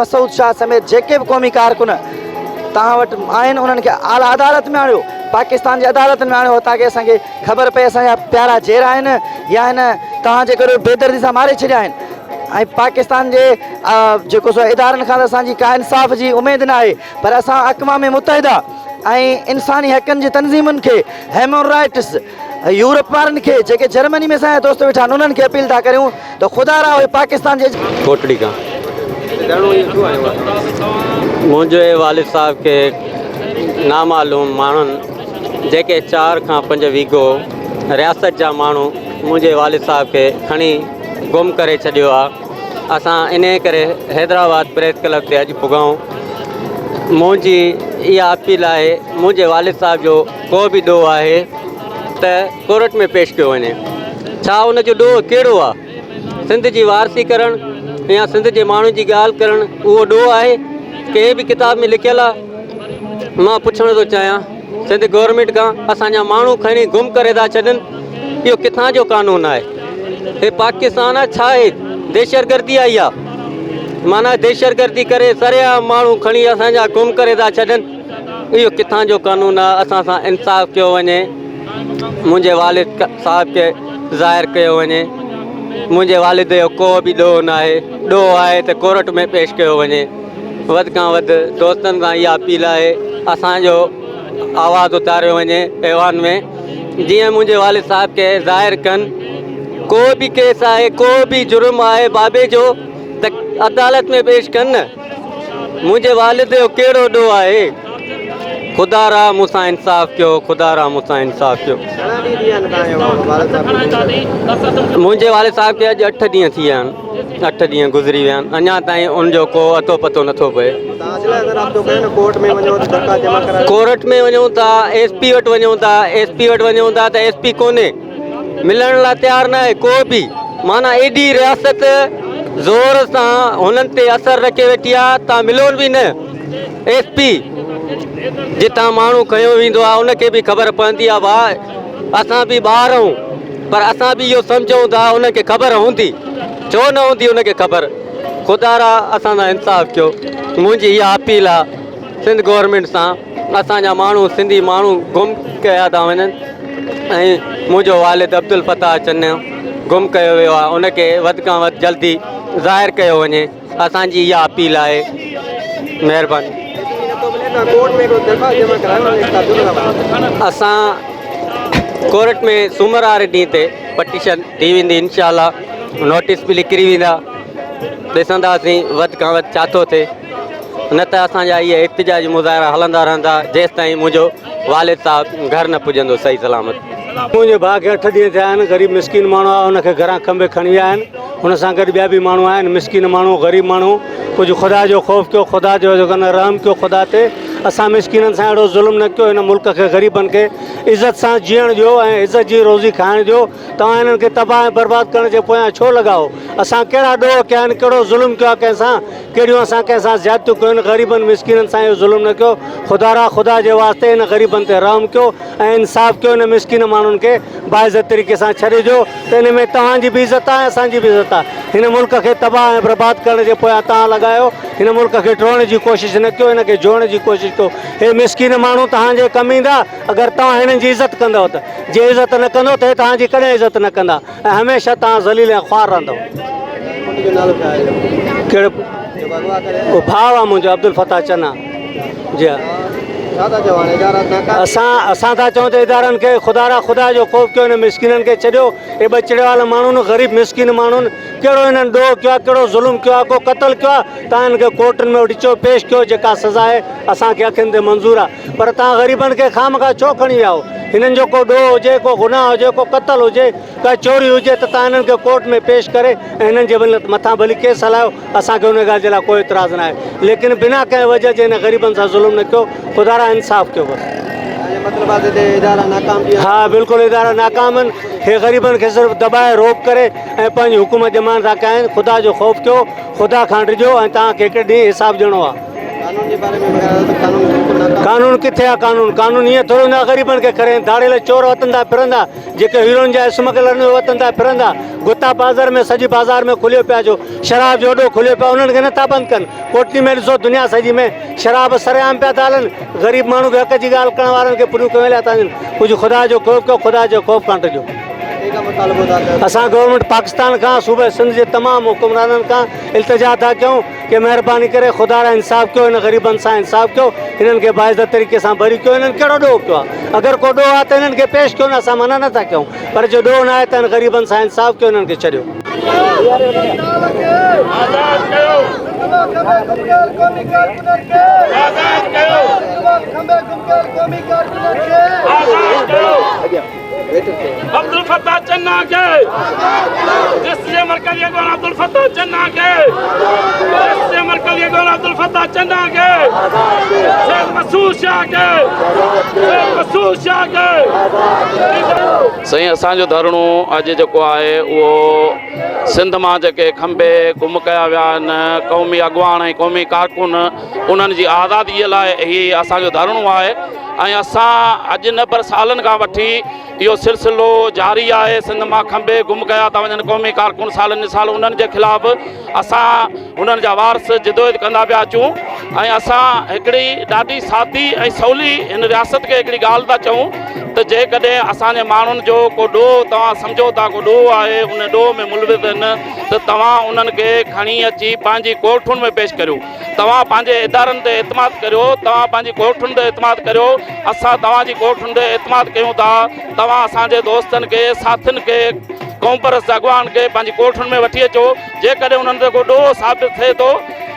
مسعود شاهه سميت جيڪي به قومي ڪارڪن توهان وٽ آهن انهن کي اعليٰ عدالت ۾ آڻيو پاڪستان جي عدالتن ۾ آڻيو تاڪه اسان کي خبر پئي اسان جا پيارا جيئرا آهن يا هن توهان جي ڪري بيدردي سان ماري ڇڏيا آهن ۽ پاڪستان جي جيڪو سو ادارن کان ته اسان جي ڪا انصاف جي اميد نه آهي پر اسان اقوام متحده ۽ انساني حقن جي تنظيمن کي هيومن رائٽس يورپ وارن کي جيڪي جرمني ۾ اسان جا دوست ويٺا آهن انهن کي اپيل ٿا ڪريون ته خدا را اهي پاڪستان جي ڪوٽڙي کان منهنجي والد صاحب کي نامعلوم ماڻهن جيڪي چار کان پنج ويگو رياست جا ماڻهو منهنجي والد صاحب کي کڻي گم ڪري ڇڏيو آ اسان انهي ڪري حيدرآباد پريس ڪلب تي اڄ پڳائون منهنجي اها اپيل آهي منهنجي والد صاحب جو ڪو به ڏوهه آهي ته ڪورٽ ۾ پيش ڪيو وڃي ڇا ان جو ڏوهه ڪهڙو آ سنڌ جي وارثي ڪرڻ يا سنڌ جي ماڻهن جي ڳالهه ڪرڻ اهو ڏوهه آهي ڪنهن به ڪتاب ۾ لکيل آ مان پڇڻ ٿو چاهيان سنڌ گورنمينٽ کان اسان جا ماڻهو کڻي گم ڪري ٿا ڇڏن اهو ڪٿان جو قانون آهي هي پاڪستان آهي ڇا آهي دهشتگردي آئي آ معنيٰ دهشتگردي ڪري سرعام ماڻهو کڻي اسان جا گم ڪري ٿا ڇڏن اهو ڪٿان جو قانون آهي اسان سان انصاف ڪيو وڃي منهنجي والد صاحب کي ظاهر ڪيو وڃي منهنجي والد جو ڪو به ڏوهه ناهي ڏوهه آهي ته ڪورٽ ۾ پيش ڪيو وڃي وڌ کان وڌ دوستن سان اها اپيل آهي اسان جو آواز اٿاريو وڃي ايوان ۾ جيئن منهنجي والد صاحب کي ظاهر ڪن ڪو به ڪيس آهي ڪو به جرم آهي بابي جو ته عدالت ۾ پيش ڪن نه منهنجي والد جو ڪهڙو ڏوهه آهي خدا را مون سان انصاف ڪيو خدا را مون سان انصاف ڪيو منهنجي والد صاحب کي اڄ اٺ ڏينهن ٿي ويا آهن اٺ ڏينهن گذري ويا آهن اڃا تائين ان جو ڪو اتو پتو نٿو پئي. ڪورٽ ۾ وڃون ٿا ايس پي وٽ وڃون ٿا ايس پي وٽ وڃون ٿا ته ايس پي ڪونهي ملڻ لاء تيار ناهي ڪو به معنيٰ ايڏي رياست زور سان هنن تي اثر رکي ويٺي آهي تان ملون به نه ايس پي جتان ماڻهو کنيو ويندو آهي ان کي به خبر پوندي آهي ڀاء اسان به ٻار آهيون پر اسان به اهو سمجهون ٿا انهن کي خبر هوندي ڇو نه هوندي ان کي خبر خدا را اسان سان انصاف ڪيو منهنجي اها اپيل آ سنڌ گورنمينٽ سان اسان جا ماڻهو سنڌي ماڻهو گم ڪيا ٿا وڃن ۽ منهنجو والد عبدالفتاح چنيو گم ڪيو ويو آ ان کي وڌ کان وڌ جلدي ظاهر ڪيو وڃي اسان جي اها اپيل آهي مهرباني. اسان ڪورٽ ۾ سومر واري ڏينهن تي پٽيشن ٿي ويندي انشاء الله نوٽيس به نڪري ويندا ڏسنداسين وڌ کان وڌ ڇا ٿو ٿئي نه ته اسان جا اهي احتجاجي مظاهرا هلندا رهندا جيستائين منهنجو والد صاحب گهر نه پڄندو صحيح سلامت. منهنجي ڀاء کي اٺ ڏينهن ٿيا آهن غريب مسڪين ماڻهو آهي ان کي گهران کنڀي کڻي ويا آهن ان سان گڏ ٻيا به ماڻهو آهن مسڪين ماڻهو غريب ماڻهو ڪجهه خدا جو خوف ڪيو خدا جو جيڪو نه رحم ڪيو خدا تي اسان مسڪينن سان اهڙو ظلم نه ڪيو هن ملڪ کي غريبن کي عزت سان جيئڻ ڏيو ۽ عزت جي روزي کائڻ ڏيو توهان هنن کي تباهه ۽ برباد ڪرڻ جي پويان ڇو لڳا آهو اسان ڪهڙا ڏوهه ڪيا آهن ڪهڙو ظلم ڪيو آهي ڪنهن سان ڪهڙيون اسان ڪنهن سان زيادتيون ڪيون آهن غريبن مسڪينن سان اهو ظلم نه ڪيو خدا را خدا جي واسطي هن غريبن تي رحم ڪيو ۽ انصاف ڪيو هن مسڪين ماڻهن کي باعزت طريقي سان ڇڏي ڏيو ته ان ۾ توهان جي به عزت آهي ۽ اسان جي به عزت آهي. هن ملڪ کي تباهه ۽ برباد ڪرڻ جي پويان توهان لڳا آهيو. هن ملڪ کي ٽوڙڻ جي ڪوشش نه ڪيو، هن کي جوڙڻ جي ڪوشش ڪيو. هي مسڪين ماڻهو توهان جي ڪم ايندا اگر توهان هنن جي عزت ڪندؤ ته. جي عزت نه ڪندؤ ته هي توهان جي ڪڏهن عزت نه ڪندا ۽ هميشه توهان ذليل ۽ خوار رهندؤ. ڪهڙو ڀاء آهي منهنجو عبدالفتاح چنا. جي ها اسان اسان ٿا چئون ته ادارن کي خدا را خدا جو خوف ڪيو هن مسڪينن کي ڇڏيو اي ٻچڙي وارا ماڻهو غريب مسڪين ماڻهو ڪهڙو هنن ڏوهه ڪيو آهي ڪهڙو ظلم ڪيو آهي ڪو قتل ڪيو آهي تان هن کي ڪورٽن ۾ وٺي چئو پيش ڪيو جيڪا سزا آهي اسان کي اکين تي منظور آهي پر تان غريبن کي خامخواه ڇو کڻي ويا آهو هنن جو ڪو ڏوهه هجي ڪو گناهه هجي ڪو قتل هجي ڪا چوري هجي ته تان هنن کي ڪورٽ ۾ پيش ڪري ۽ هنن جي مٿان ڀلي ڪيس هلايو اسان کي ان ڳالهه جي لاء ڪو اعتراض ناهي ليڪن بنا ڪنهن وجهه جي هن غريبن سان ظلم نه ڪيو خدا را انصاف ڪيو بس. ها بلڪل ادارا ناڪام آهن هي غريبن کي صرف دٻائي روب ڪري ۽ پنهنجي حڪومت ڄمائڻ ٿا چاهين خدا جو خوف ڪيو خدا کان ڊڄو ۽ توهان کي هڪڙي ڏينهن حساب ڏيڻو آهي. قانون ڪٿي آ قانون قانون ائين ٿورو هوندو آ غريبن کي کرين ڌاڙيل چور وتن ٿا ڦرندا جيڪي هيروئن جا اسمگلر آهن اهي وتن ٿا ڦرندا گتا بازر ۾ سڄي بازار ۾ کليو پيا جو شراب جو اڏو کليو پيو انهن کي نٿا بند ڪن ڪوٽڙي ۾ ڏسو دنيا سڄي ۾ شراب سرعام پيا ٿا هلن غريب ماڻهو کي حق جي ڳالهه ڪرڻ وارن کي پريون ڪيون هليا ٿا وڃن ڪجهه خدا جو خوف ڪيو خدا جو خوف کان ڊڄو اسان گورنمينٽ پاڪستان کان صوبه سنڌ جي تمام حڪمرانن کان التجا ٿا ڪيون ڪي مهرباني ڪري خدا را انصاف ڪيو هن غريبن سان انصاف ڪيو هنن کي باعزت طريقي سان بري ڪيو هنن ڪهڙو ڏوهه ڪيو آهي اگر ڪو ڏوهه آهي ته هنن کي پيش ڪيو نه اسان منع نٿا ڪيون پر جي ڏوهه نه آهي ته هن غريبن سان انصاف ڪيو هنن کي ڇڏيو. عبدالفتاح چنا کي جس جي مرڪزي اڳواڻ عبدالفتاح چنا کي جس جي مرڪزي اڳواڻ عبدالفتاح چنا کي سيد مسعود شاهه کي سيد مسعود شاهه کي. سائين اسان جو ڌرڻو اڄ جيڪو آهي اهو سنڌ مان جيڪي کنڀي گم ڪيا ويا آهن قومي اڳواڻ ۽ قومي ڪارڪن انهن جي آزادي لاء هي اسان جو ڌرڻو آهي ۽ اسان اڄ نه پر سالن کان وٺي اهو سلسلو جاري آهي سنڌ مان کنڀي گم ڪيا ٿا وڃن قومي ڪارڪن سالن جي سال انهن جي خلاف اسان انهن جا وارث جدوجهد ڪندا پيا اچون ۽ اسان هڪڙي ڏاڍي سادي ۽ سولي هن رياست کي هڪڙي ڳالهه ٿا چئون ته جيڪڏهن اسان جي ماڻهن جو ڪو ڏوهه توهان سمجهو ٿا ڪو ڏوهه آهي ان ڏوهه ۾ ملوث آهن ته توهان انهن کي کڻي اچي پنهنجي ڪورٽن ۾ پيش ڪريو توهان پنهنجي ادارن تي اعتماد ڪريو، توهان پنهنجي ڪورٽن تي اعتماد ڪريو، اسان توهان جي ڪورٽن تي اعتماد ڪيون ٿا، توهان اسان جي دوستن کي، ساٿين کي، قومپرست اڳواڻن کي پنهنجي ڪورٽن ۾ وٺي اچو، جيڪڏهن انهن تي ڪو ڏوهه ثابت ٿئي ٿو،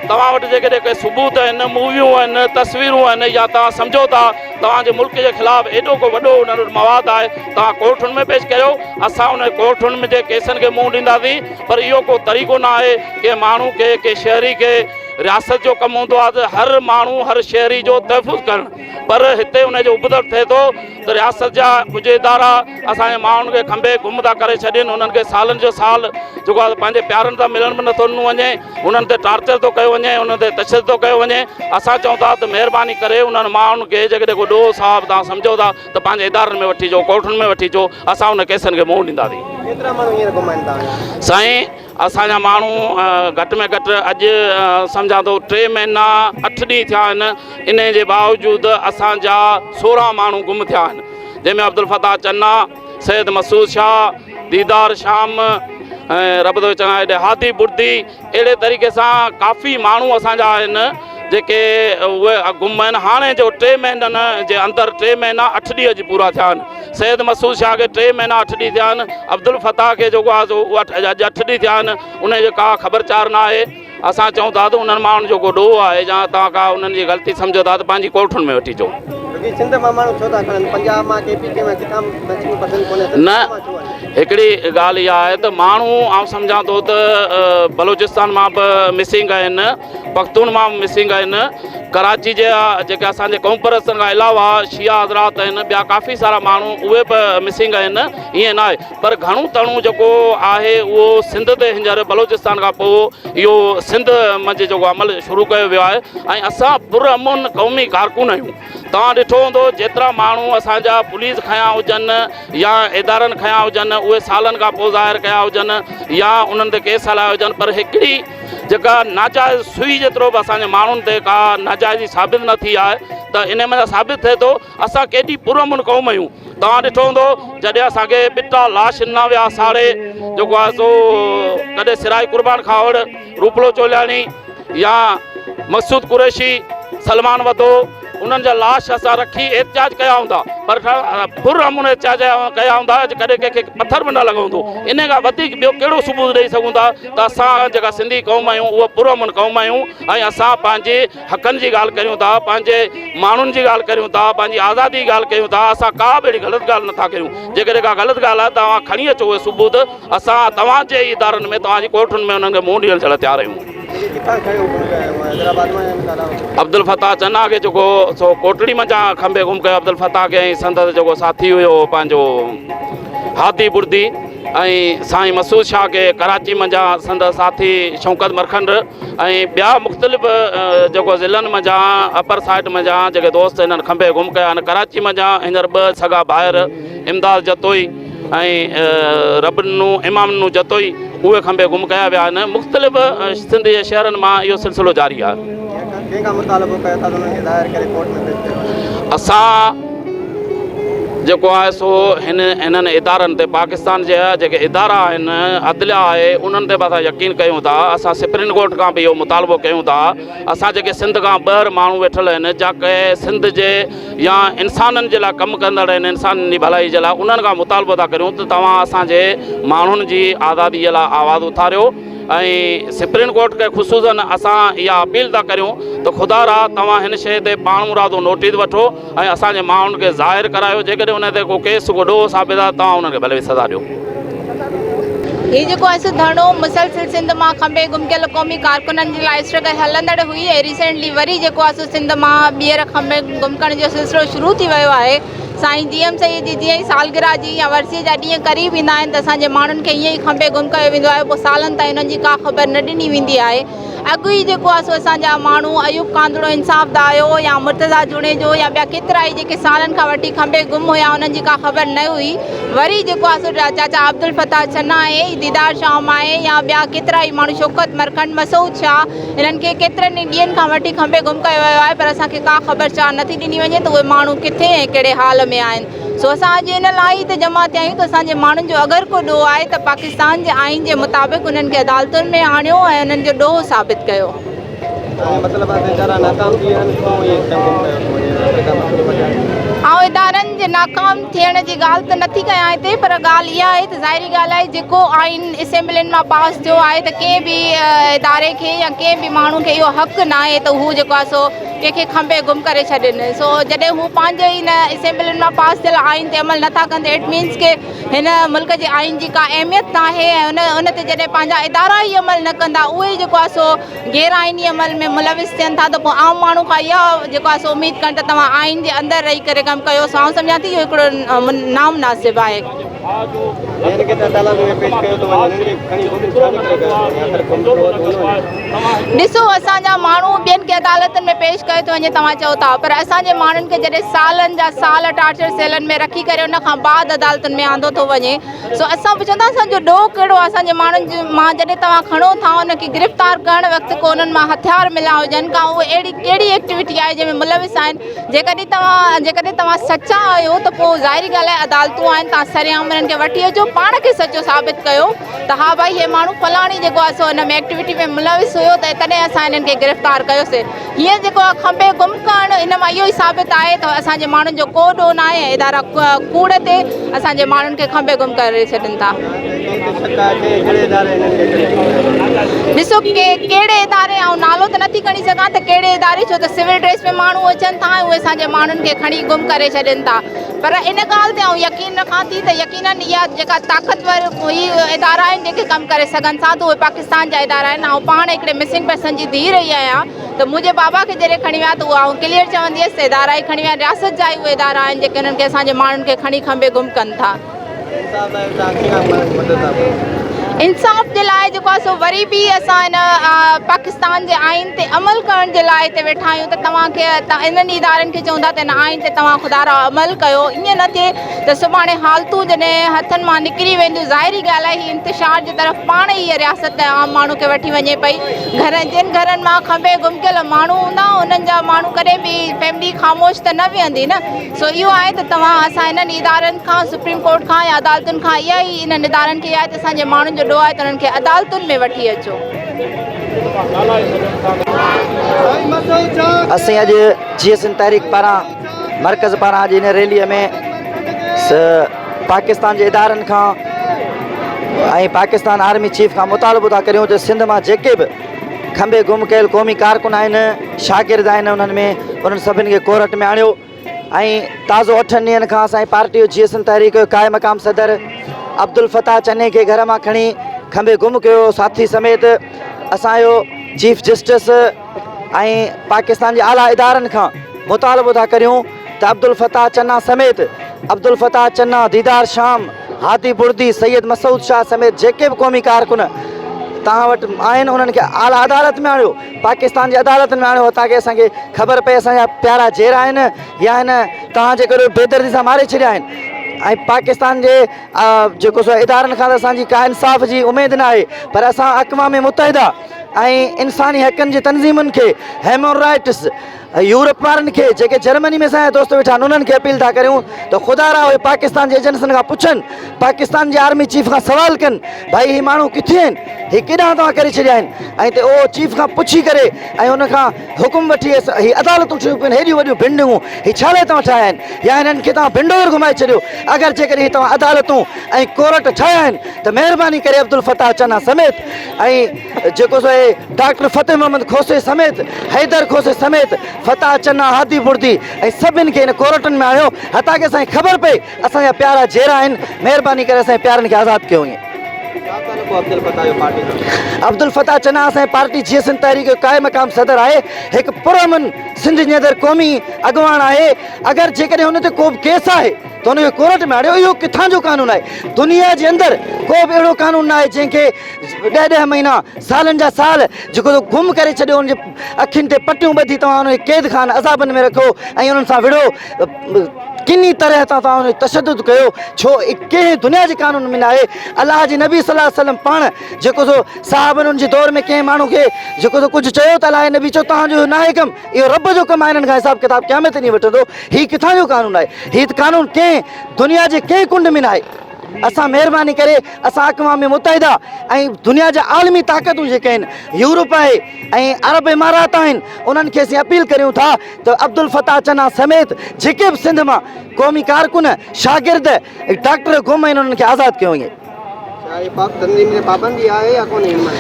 توهان وٽ جيڪڏهن ڪي ثبوت آهن، موويون آهن، تصويرون آهن يا توهان سمجهو ٿا توهان جي ملڪ جي خلاف ايڏو ڪو وڏو انهن وٽ مواد آهي، توهان ڪورٽن ۾ پيش ڪريو، اسان انهن ڪورٽن جي ڪيسن کي منهن ڏينداسين. پر اهو ڪو طريقو نه آهي ڪنهن ماڻهو کي ڪنهن شهري کي رياست جو ڪم هوندو آهي ته هر ماڻهو هر شهري جو تحفظ ڪرڻ پر هتي ان جو ابتڙ ٿئي ٿو ته رياست جا ڪجهه ادارا اسان جي ماڻهن کي کنڀي گم ٿا ڪري ڇڏين انهن کي سالن جو سال جيڪو آهي پنهنجي پيارن سان ملڻ به نٿو ڏنو وڃي انهن تي ٽارچر ٿو ڪيو وڃي انهن تي تشدد ٿو ڪيو وڃي اسان چئون ٿا ته مهرباني ڪري انهن ماڻهن کي جيڪڏهن ڪو ڏوهه صاحب توهان سمجهو ٿا ته پنهنجي ادارن ۾ وٺي اچو، ڪورٽن ۾ وٺي اچو، اسان انهن ڪيسن کي منهن ڏينداسين. ڪيترا ماڻهو هينئر گم آهن توهان جا؟ سائين اسان جا ماڻهو گهٽ ۾ گهٽ اڄ سمجهان ٿو ٽي مهينا اٺ ڏينهن ٿيا آهن، انهي جي باوجود اسان جا 16 ماڻهو گم ٿيا آهن، جنهن ۾ عبدالفتاح چنا، سيد مسعود شاهه، ديدار شام ۽ رب ٿو چڱا هيڏي هادي بڙدي، اهڙي طريقي سان ڪافي ماڻهو اسان جا آهن جيڪي اهي گم آهن هاڻي جو ٽي مهينن جي اندر ٽي مهينا اٺ ڏينهن اڄ پورا ٿيا آهن سيد مسعود شاهه کي ٽي مهينا اٺ ڏينهن ٿيا آهن عبدالفتاح کي جيڪو آهي سو اڄ اٺ ڏينهن ٿيا آهن ان جي ڪا خبر چار نه آهي اسان چئون ٿا ته انهن ماڻهن جو ڪو ڏوهه آهي يا توهان ڪا انهن جي غلطي سمجهو ٿا ته پنهنجي ڪورٽن ۾ وٺي اچو. رڳي سنڌ مان ماڻهو ڇو ٿا کڻن پنجاب مان ڪي پي ڪي مان ڪٿان مڇيون پسند ڪونهي سنڌ نه مان ڇو آهن. هڪڙي ڳالهه اها آهي ته ماڻهو آئون سمجهان ٿو ته بلوچستان مان به مسنگ آهن پختون مان به مسنگ آهن ڪراچي جا جيڪي اسان جي قوم پرستن کان علاوه شيعا حضرات آهن ٻيا ڪافي سارا ماڻهو اهي به مسنگ آهن ائين نه آهي پر گهڻو تڻو جيڪو آهي اهو سنڌ تي هينئر بلوچستان کان پوء اهو سنڌ منجهه جيڪو عمل شروع ڪيو ويو آهي ۽ اسان پر امن قومي ڪارڪن آهيون توهان ڏٺو هوندو جيترا ماڻهو اسان جا پوليس کنيا هجن يا ادارن کنيا هجن اهي سالن کان پوء ظاهر ڪيا هجن يا انهن تي ڪيس هلايا هجن پر هڪڙي جيڪا ناجائز سوئي جيترو به اسان جي ماڻهن تي ڪا ناجائزي ثابت نه ٿي آهي ته ان مان ثابت ٿئي ٿو اسان ڪيڏي پرامن قوم آهيون توهان ڏٺو هوندو جڏهن اسان کي ٻٽا لاش ڏنا ويا ساڙي جيڪو آهي سو ڪڏهن سرائي قربان کهاوڙ روپلو چولياڻي يا مقصود قريشي سلمان وڌو انهن جا لاش اسان رکي احتجاج ڪيا هوندا پر پر امن احتجاج ڪيا هوندا ڪڏهن ڪنهن کي پٿر به نه لڳو هوندو ان کان وڌيڪ ٻيو ڪهڙو ثبوت ڏئي سگهون ٿا ته اسان جيڪا سنڌي قوم آهيون اها پر امن قوم آهيون ۽ اسان پنهنجي حقن جي ڳالهه ڪريون ٿا، پنهنجي ماڻهن جي ڳالهه ڪريون ٿا، پنهنجي آزادي جي ڳالهه ڪيون ٿا، اسان ڪا به اهڙي غلط ڳالهه نٿا ڪريون، جيڪڏهن ڪا غلط ڳالهه آهي ته اوهان کڻي اچو اهي ثبوت، اسان توهان جي ئي ادارن ۾ توهان جي ڪورٽن ۾ انهن کي منهن ڏيڻ جي لاء تيار آهيون. عبدالفتاح چنا کي جيڪو سو ڪوٽڙي منجهان کنڀي گم ڪيو عبدالفتاح کي ۽ سندس جيڪو ساٿي هيو پنهنجو هادي بردي ۽ سائين مسعود شاهه کي ڪراچي منجهان سندس ساٿي شوڪت مرکنڊ ۽ ٻيا مختلف جيڪو ضلعن منجهان اپر سائيڊ منجهان جيڪي دوست هنن کنڀي گم ڪيا آهن ڪراچي منجهان هينئر ٻه سڳا ڀائر امداد جتوئي ۽ رب ڏنو امام ڏنو جتوئي اهي کنڀي گم ڪيا ويا آهن مختلف سنڌ جي شهرن مان اهو سلسلو جاري آهي. اسان جيڪو آهي سو هن هنن ادارن تي پاڪستان جا جيڪي ادارا آهن عدليا آهي انهن تي به اسان يقين ڪيون ٿا اسان سپريم ڪورٽ کان به اهو مطالبو ڪيون ٿا اسان جيڪي سنڌ کان ٻاهر ماڻهو ويٺل آهن جاڪي سنڌ جي يا انسانن جي لاء ڪم ڪندڙ آهن انسانن جي ڀلائي جي لاء انهن کان مطالبو ٿا ڪريون ته توهان اسان جي ماڻهن جي آزادي جي لاء آواز اٿاريو ۽ سپريم ڪورٽ کي خصوصن اسان اها اپيل ٿا ڪريون ته خدا را توهان هن شيء تي پاڻمرادو نوٽيس وٺو ۽ اسان جي ماڻهن کي ظاهر ڪرايو جيڪڏهن انهن تي ڪو ڪيس ڪو ڏوهه ثابت آهي توهان انهن کي ڀلي سزا ڏيو. هي جيڪو آهي سو ڌرڻو مسلسل سنڌ مان کنڀي گم ڪيل قومي ڪارڪنن جي لاء اسٽرگل هلندڙ هئي ۽ ريسينٽلي وري جيڪو آهي سو سنڌ مان ٻيهر کنڀي گم ڪرڻ جو سلسلو شروع ٿي ويو آهي سائين جي ايم سيد جي جيئن ئي سالگرهه جي يا ورسي جا ڏينهن قريب ايندا آهن ته اسان جي ماڻهن کي ائين ئي کنڀي گم ڪيو ويندو آهي پوء سالن تائين انهن جي ڪا خبر نه ڏني ويندي آهي اڳ ئي جيڪو آهي سو اسان جا ماڻهو ايوب ڪانڌڙو انصاف دايو يا مرتضيٰ جوڻيجو يا ٻيا ڪيترا ئي جيڪي سالن کان وٺي کنڀي گم هيا انهن جي ڪا خبر نه هئي وري جيڪو آهي سو چاچا عبدالفتاح چنا آهي ديدار شام آهي يا ٻيا ڪيترا ئي ماڻهو شوڪت مرکنڊ مسعود شاهه انهن کي ڪيترن ئي ڏينهن کان وٺي کنڀي گم ڪيو ويو آهي پر اسان کي ڪا خبر چار نٿي ڏني وڃي ته اهي ماڻهو ڪٿي ۽ ڪهڙي حال ۾ آهن. سو اسان اڄ ان لاء ئي ته جمع ٿيا آهيون ته اسان جي ماڻهن جو اگر ڪو ڏوهه آهي ته پاڪستان جي آئين جي مطابق انهن کي عدالتن ۾ آڻيو ۽ انهن جو ڏوهه ثابت ڪيو. آئون ادارن جي ناڪام ٿيڻ جي ڳالهه ته نٿي ڪيان هتي پر ڳالهه اها آهي ته ظاهري ڳالهه آهي جيڪو آئين اسيمبلين مان پاس ٿيو آهي ته ڪنهن به اداري کي يا ڪنهن به ماڻهو کي اهو حق ناهي ته هو جيڪو آهي سو ڪنهن کي کنڀي گم ڪري ڇڏين سو جڏهن هو پنهنجي ئي ان اسيمبلين مان پاس ٿيل آئين تي عمل نٿا ڪن ته it means ڪي هن ملڪ جي آئين جي ڪا اهميت ناهي ۽ ان ان تي جڏهن پنهنجا ادارا ئي عمل نه ڪندا اهي ئي جيڪو آهي سو غير آئيني عمل ۾ ملوث ٿين ٿا ته پوء عام ماڻهو کان اها جيڪو آهي سو اميد ڪن ته توهان آئين جي اندر رهي ڪري ڪم ڪيو سو آئون سمجهان ٿي اهو هڪڙو نامناسب آهي. ڏسو اسان جا ماڻهو ٻين کي عدالتن ۾ پيش ڪيو ٿو وڃي توهان چئو ٿا پر اسان جي ماڻهن کي جڏهن سالن جا سال ٽارچر سيلن ۾ رکي ڪري ان کان بعد عدالتن ۾ آندو ٿو وڃي سو اسان پڇون ٿا اسان جو ڏوهه ڪهڙو آهي اسان جي ماڻهن جي مان جڏهن توهان کڻو ٿا ان کي گرفتار ڪرڻ وقت ڪو انهن مان هٿيار مليا هجن ڪا اهي اهڙي ڪهڙي ايڪٽيوٽي آهي جنهن ۾ ملوث آهن جيڪڏهن توهان جيڪڏهن توهان سچا آهيو ته پوء ظاهري ڳالهه آهي عدالتون آهن توهان سرعام انهن کي وٺي اچو پاڻ کي سچو ثابت ڪيو ته ها ڀائي هي ماڻهو فلاڻي جيڪو آهي سو ان ۾ ايڪٽيوٽي ۾ ملوث هيو ته تڏهن اسان هنن کي گرفتار ڪيوسي هيئن جيڪو آهي کنڀي گم ڪرڻ ان مان اهو ئي ثابت آهي ته اسان جي ماڻهن جو ڪو ڏوهه ناهي ۽ ادارا ڪوڙ تي اسان جي ماڻهن کي کنڀي گم ڪري ڇڏين ٿا. ڏسو ڪهڙي اداري آئون نالو ته نٿي کڻي سگهان ته ڪهڙي اداري ڇو ته سول ڊريس ۾ ماڻهو اچن ٿا ۽ اهي اسان جي ماڻهن کي کڻي گم ڪري ڇڏين ٿا پر ان ڳالهه تي آئون يقين رکان ٿي ته يقينن اها جيڪا طاقتور هي ادارا آهن جيڪي ڪم ڪري سگهن ٿا ته اهي پاڪستان جا ادارا آهن آئون پاڻ هڪڙي مسنگ پرسن جي ڌيء رهي آهيان ته منهنجي بابا کي جڏهن کڻي ويا ته اهو آئون ڪليئر چوندي هيس ته ادارا ئي کڻي ويا رياست جا ئي اهي ادارا آهن جيڪي انهن کي اسان جي ماڻهن کي کڻي کنڀي گم ڪن ٿا. انصاف جي لاء جيڪو آهي سو وري به اسان هن پاڪستان جي آئين تي عمل ڪرڻ جي لاء هتي ويٺا آهيون ته توهان کي انهن ادارن کي چون ٿا ته هن آئين تي توهان خدا را عمل ڪيو ائين نه ٿئي ته سڀاڻي حالتون جڏهن هٿن مان نڪري وينديون ظاهري ڳالهه آهي هي انتشار جي طرف پاڻ ئي هيء رياست عام ماڻهو کي وٺي وڃي پئي گهرن جن گهرن مان کنڀي گم ڪيل ماڻهو هوندا انهن جا ماڻهو ڪڏهن به فيملي خاموش ته نه ويهندي نه سو اهو آهي ته توهان اسان انهن ادارن کان سپريم ڪورٽ کان يا عدالتن کان اها ئي انهن ادارن کي اها آهي ته اسان جي ماڻهن جو ڏوهه آهي ته انهن کي عدالتن ۾ وٺي اچو. اسين اڄ جيئي سنڌ تحريڪ پاران مرڪز پاران اڄ هن ريلي ۾ پاڪستان جي ادارن کان ۽ پاڪستان آرمي چيف کان مطالبو ٿا ڪريون ته سنڌ مان جيڪي به کنڀي گم ڪيل قومي ڪارڪن آهن شاگرد آهن انهن ۾ انهن سڀني کي ڪورٽ ۾ آڻيو ۽ تازو اٺن ڏينهن کان اسان جي پارٽي جو جي ايس ايم تحريڪ جو قائم مقام صدر عبدالفتاح چني کي گهر مان کڻي کنڀي گم ڪيو ساٿي سميت اسان جو چيف جسٽس ۽ پاڪستان جي اعليٰ ادارن کان مطالبو ٿا ڪريون ته عبدالفتاح چنا سميت عبدالفتاح چنا، ديدار شام، هادي بڙدي، سيد مسعود شاهه سميت جيڪي به قومي ڪارڪن توهان وٽ آهن انهن کي اعليٰ عدالت ۾ آڻيو، پاڪستان جي عدالتن ۾ آڻيو تاڪه اسان کي خبر پئي اسان جا پيارا جيئرا آهن يا هن توهان جي ڪري بيدردي سان ماري ڇڏيا آهن ۽ پاڪستان جي جيڪو سو ادارن کان ته اسان جي ڪا انصاف جي اميد نه آهي پر اسان اقوام متحده ۽ انساني حقن جي تنظيمن کي هيومن رائٽس يورپ وارن کي جيڪي جرمني ۾ اسان جا دوست ويٺا آهن انهن کي اپيل ٿا ڪريون ته خدا را اهي پاڪستان جي ايجنسين کان پڇن پاڪستان جي آرمي چيف کان سوال ڪن ڀائي هي ماڻهو ڪٿي آهن هي ڪيڏانهن توهان ڪري ڇڏيا آهن ۽ ته اهو چيف کان پڇي ڪري ۽ ان کان حڪم وٺي هي عدالتون ٺهيون پيون هيڏيون وڏيون بلڊنگون هي ڇا لاء توهان ٺاهيا آهن يا هنن کي توهان بنڊوزر گهمائي ڇڏيو اگر جيڪڏهن هي توهان عدالتون ۽ ڪورٽ ٺاهيا آهن ته مهرباني ڪري عبدالفتاح چنا سميت ۽ جيڪو سو اهي ڊاڪٽر فتح محمد کوسي سميت حيدر کوسي سميت فتاح چنا هادي بڙدي ۽ سڀن کي هن ڪورٽن ۾ آڻيو حتيٰ ڪه اسان کي خبر پئي اسان جا پيارا جيئرا آهن مهرباني ڪري اسان جي پيارن کي آزاد ڪيو وڃي. عبدالفتاح چنا اسان جي پارٽي جيئي سنڌ تحريڪ جو قائم مقام صدر آهي هڪ پرامن سنڌ جي اندر قومي اڳواڻ آهي اگر جيڪڏهن هن تي ڪو به ڪيس آهي ته ان کي ڪورٽ ۾ آڻيو اهو ڪٿان جو قانون آهي دنيا جي اندر ڪو به اهڙو قانون نه آهي جنهن کي ڏهه ڏهه مهينا سالن جا سال جيڪو تو گم ڪري ڇڏيو ان جي اکين تي پٽيون ٻڌي توهان ان کي قيد خانه عذابن ۾ رکيو ۽ انهن سان وڙهو ڪني طرح سان توهان ان تشدد ڪيو ڇو ڪنهن دنيا جي قانون ۾ ناهي الله جي نبي صلي الله عليه وسلم پاڻ جيڪو سو صحابن ان جي دور ۾ ڪنهن ماڻهو کي جيڪو سو ڪجهه چيو ته الله جي نبي چيو توهان جو اهو ناهي ڪم اهو رب جو ڪم آهي انهن کان حساب ڪتاب قيامت ڏينهن وٺندو هي ڪٿان جو قانون آهي هي قانون ڪنهن دنيا جي ڪنهن ڪنڊ ۾ ناهي اسان مهرباني ڪري اسان اقوام متحده ۽ دنيا جا عالمي طاقتون جيڪي آهن يورپ آهي ۽ عرب امارات آهن انهن کي اسين اپيل ڪريون ٿا ته عبدالفتاح چنا سميت جيڪي به سنڌ مان قومي ڪارڪن شاگرد ڊاڪٽر گم آهن انهن کي آزاد ڪيو وڃي.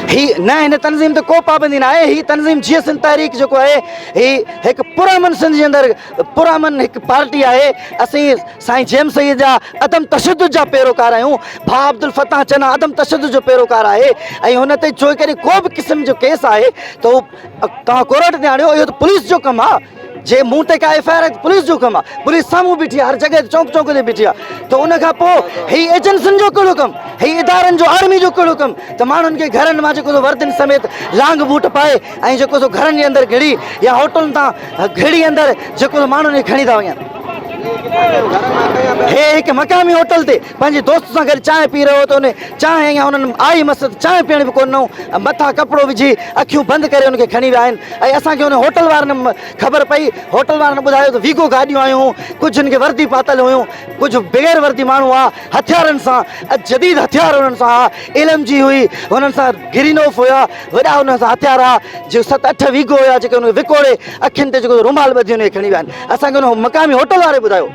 هي نه هن تنظيم تي ڪو پابندي نه آهي هي تنظيم جيئي سنڌ تحريڪ جيڪو آهي هي هڪ پرامن سنڌ جي اندر پرامن هڪ پارٽي آهي اسين سائين جي ايم سيد جا عدم تشدد جا پيروڪار آهيون، ڀاء عبدالفتاح چنا عدم تشدد جو پيروڪار آهي ۽ هن تي جيڪڏهن ڪو به قسم جو ڪيس آهي ته هو توهان ڪورٽ تي آڻيو اهو ته پوليس جو ڪم آهي جي مون تي ڪا ايف I R آهي ته پوليس جو ڪم آهي پوليس سامهون بيٺي آهي هر جڳهه تي چونڪ چونڪ تي بيٺي آهي ته ان کان پوء هي ايجنسين جو ڪهڙو ڪم هي ادارن جو آرمي جو ڪهڙو ڪم ته ماڻهن کي گهرن مان جيڪو سو وردين سميت لانگ بوٽ پائي ۽ جيڪو سو گهرن جي اندر گهڙي يا هوٽلن تان گهڙي اندر جيڪو سو ماڻهن کي کڻي ٿا وڃن. هي هڪ مقامي هوٽل تي پنهنجي دوست سان گڏ چانهه پي رهيو هو ته ان چانهه ۽ انهن آئي مس ته چانهه پيئڻ به ڪونه ڏنائون ۽ مٿان ڪپڙو وجهي اکيون بند ڪري ان کي کڻي ويا آهن ۽ اسان کي ان هوٽل وارن خبر پئي هوٽل وارن ٻڌايو ته ويگو گاڏيون آيون هيون ڪجهه ان کي وردي پاتل هيون ڪجهه بغير وردي ماڻهو هئا هٿيارن سان جديد هٿيار انهن سان هئا ايل ايم جي هئي انهن سان گرينوف هيا وڏا انهن سان هٿيار هئا جو ست اٺ ويگو هيا جيڪي ان کي وڪوڙي اکين تي جيڪو رومال ٻڌي ان کي کڻي ويا آهن اسان کي ان مقامي هوٽل واري ٻڌايو.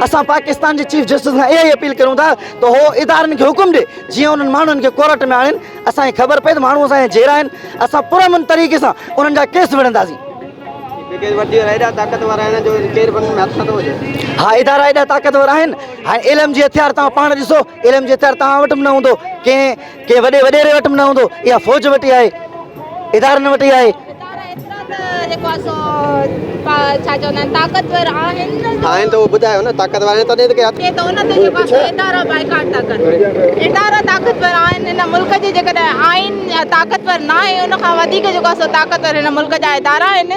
اسان پاڪستان جي چيف جسٽس کان اها ئي اپيل ڪريون ٿا ته هو ادارن کي حڪم ڏي جيئن انهن ماڻهن کي ڪورٽ ۾ آڻين اسان کي خبر پئي ته ماڻهو اسان جا جيئرا آهن اسان پرامن طريقي سان انهن جا ڪيس وڙهنداسين. ها ادارا ايڏا طاقتور آهن هاڻي ايل ايم جي هٿيار توهان پاڻ ڏسو ايل ايم جي هٿيار توهان وٽ به نه هوندو ڪنهن ڪنهن وڏي وڏيري وٽ به نه هوندو، اها فوج وٽ ئي آهي، ادارن وٽ ئي آهي. ادارا ايترا ته جيڪو آهي سو ڇا چوندا آهن طاقتور آهن جو آهن ته اهو ٻڌايو نه طاقتور آهن تڏهن ته ڪي هٿ ته ان تي جيڪو آهي سو ادارا بائيڪاٽ ٿا ڪن ادارا طاقتور آهن هن ملڪ جي جيڪڏهن آئين طاقتور ناهي ان کان وڌيڪ جيڪو آهي سو طاقتور هن ملڪ جا ادارا آهن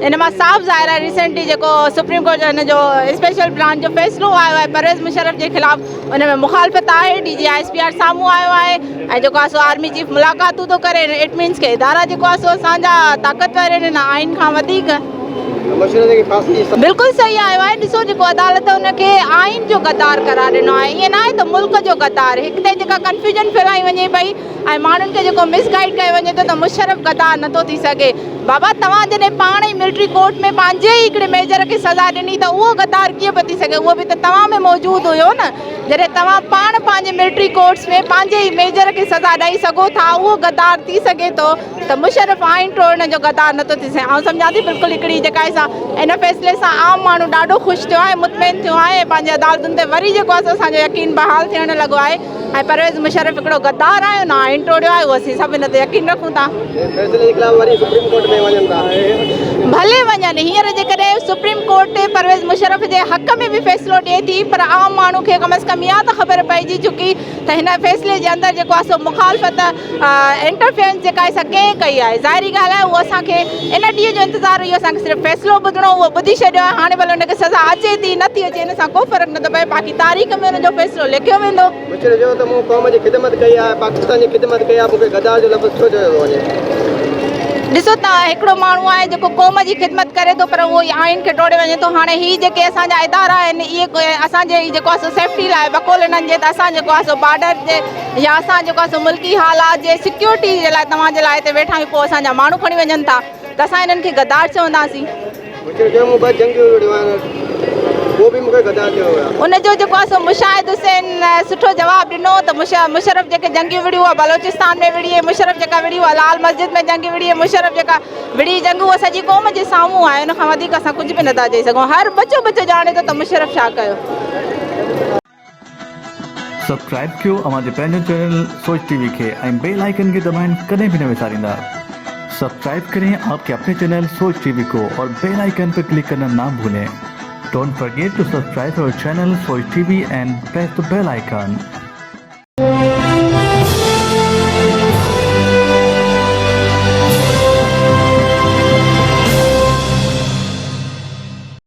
ان مان صاف ظاهر آهي ريسينٽلي جيڪو سپريم ڪورٽ جو هن جو اسپيشل برانچ جو فيصلو آيو آهي پرويز مشرف جي خلاف ان ۾ مخالفت آهي، D G I S P R سامهون آيو آهي ۽ جيڪو آهي سو آرمي چيف ملاقاتون ٿو ڪري it means ڪي ادارا جيڪو آهي سو اسان جا طاقتور آهن هن آئين کان وڌيڪ. بلڪل صحيح آيو آهي ڏسو جيڪو عدالت ان کي آئين جو غدار قرار ڏنو آهي ائين ناهي ته ملڪ جو غدار هڪ ته جيڪا ڪنفيوجن ڦهلائي وڃي پئي ۽ ماڻهن کي جيڪو مس گائيڊ ڪيو وڃي ٿو ته مشرف غدار نٿو ٿي سگهي بابا توهان جڏهن پاڻ ئي ملٽري ڪورٽ ۾ پنهنجي ئي هڪڙي ميجر کي سزا ڏني ته اهو غدار ڪيئن پيو ٿي سگهي اهو به ته توهان ۾ موجود هيو نه جڏهن توهان پاڻ پنهنجي ملٽري ڪورٽس ۾ پنهنجي ئي ميجر کي سزا ڏئي سگهو ٿا اهو غدار ٿي سگهي ٿو. ته مشرف آئين ٽوڙڻ جو غدار نٿو ٿي سگهي. آئون سمجهان ٿي بلڪل هڪڙي جيڪا آهي سا ان فيصلي سان عام ماڻهو ڏاڍو خوش ٿيو آهي مطمئن ٿيو آهي ۽ پنهنجي عدالتن تي وري جيڪو آهي سو اسان جو يقين بحال ٿيڻ لڳو آهي ۽ پرويز مشرف هڪڙو غدار آهي ان آئين ٽوڙيو آهي اهو اسين سڀ ان تي يقين رکون ٿا. فيصلي جي خلاف وري سپريم ڪورٽ ۾ وڃن ٿا. ڀلي وڃن هينئر جيڪڏهن سپريم ڪورٽ پرويز مشرف جي حق ۾ به فيصلو ڏئي ٿي پر عام ماڻهو کي ڪم از ڪم اها ته خبر پئجي چڪي ته هن فيصلي جي اندر جيڪو آهي سو مخالفت انٽرفيئرنس جيڪا آهي سا ڪنهن ڪئي آهي ظاهري ڳالهه آهي اهو اسان کي ان ڏينهن جو انتظار هيو اسان کي صرف فيصلو ٻڌڻو اهو ٻڌي ڇڏيو آهي هاڻي ڀلي ان کي سزا اچي ٿي نه ٿي اچي ان سان ڪو فرق نٿو پئي باقي تاريخ ۾ ان جو فيصلو لکيو ويندو. مشرف چيو ته مون قوم جي خدمت ڪئي آهي، پاڪستان جي خدمت ڪئي آهي، مون کي غدار جو لفظ ڇو چيو ٿو وڃي؟ ڏسو ته هڪڙو ماڻهو آهي جيڪو قوم جي خدمت ڪري ٿو پر اهو ئي آئين کي ٽوڙي وڃي ٿو هاڻي هي جيڪي اسان جا ادارا آهن اهي اسان جي جيڪو آهي سو سيفٽي لاء بقول انهن جي ته اسان جيڪو آهي سو بارڊر جي يا اسان جيڪو آهي سو ملڪي حالات جي سيڪيورٽي جي لاء توهان جي لاء هتي ويٺا آهيون پوء اسان جا ماڻهو کڻي وڃن ٿا ته اسان انهن کي غدار چونداسين. مشرف چيو مون ٻه جنگيون وڙهيون آهن پوء به مون کي غدار چيو ويو آهي. ان جو جيڪو آهي سو مشاهد حسين سٺو جواب ڏنو ته مشرف جيڪي جنگيون وڙهيون اها بلوچستان ۾ وڙهي مشرف جيڪا وڙهي اها لال مسجد ۾ جنگ وڙهي مشرف جيڪا وڙهي جنگ اها سڄي قوم جي سامهون آهي ان کان وڌيڪ اسان ڪجهه به نٿا چئي سگهون هر ٻچو ٻچو ڄاڻي ٿو ته مشرف ڇا ڪيو. سبسڪرائب ڪيو اوهان جي پنهنجو چينل سوچ ٽي وي کي ۽ بيل آئيڪن کي دٻائڻ ڪڏهن به نه وساريندا. سبسڪرائب ڪرين آپ ڪي اپني چينل سوچ ٽي وي ڪو اور بيل آئيڪن پي ڪلڪ ڪرنا نا ڀولين. Don't forget to subscribe our channel Soch T V and press the bell icon.